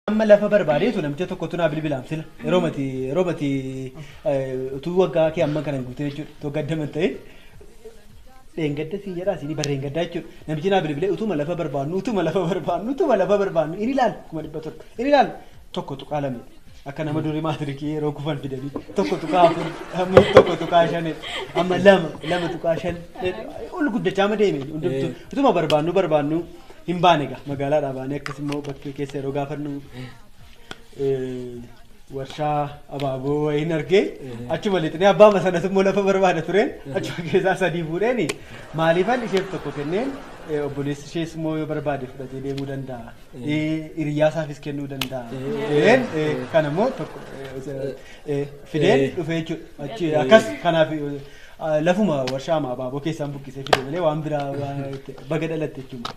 Amma lafa barbaadeetu namicha tokkotu naa bilbilaam sila yeroo mati utuu waggaa kee amma kana hin guutin jechuudha, utuu gaddaman ta'e dheengadda siin jedhaa siinii barreengaddaa jechuudha. Namichi naa bilbilee utuma lafa barbaannu, utuma lafa barbaannu, utuma lafa barbaannu, inni ilaal 700,000, inni ilaal 1.2, akka nama durii maatirikii yeroo kufan fidanii 1.4, amma 1.5, amma 2, 2.5 ol guddachaa ma deeme. Hundumtuu utuma barbaannu barbaannu hin baane egaa magaalaadhaa baanee akkas immoo bakkee keessa yeroo gaafannu warshaa abaaboo wayiin argee achuma lixnee abbaa sanas immoo lafa barbaada tureen achuma keessaa sadii fuudheeni maaliifan isheef tokko kenneen, obboleessi ishees immoo yoo barbaade fudhatee deemuu danda'a. Hiriyyaa isaafis kennuu danda'a. Kan immoo tokko fideen dhufe jechuudha. Achi akkas kanaaf lafuma warshaa abaaboo keessaan buqqisee fide malee waan biraa baga dhalatte jechuudha.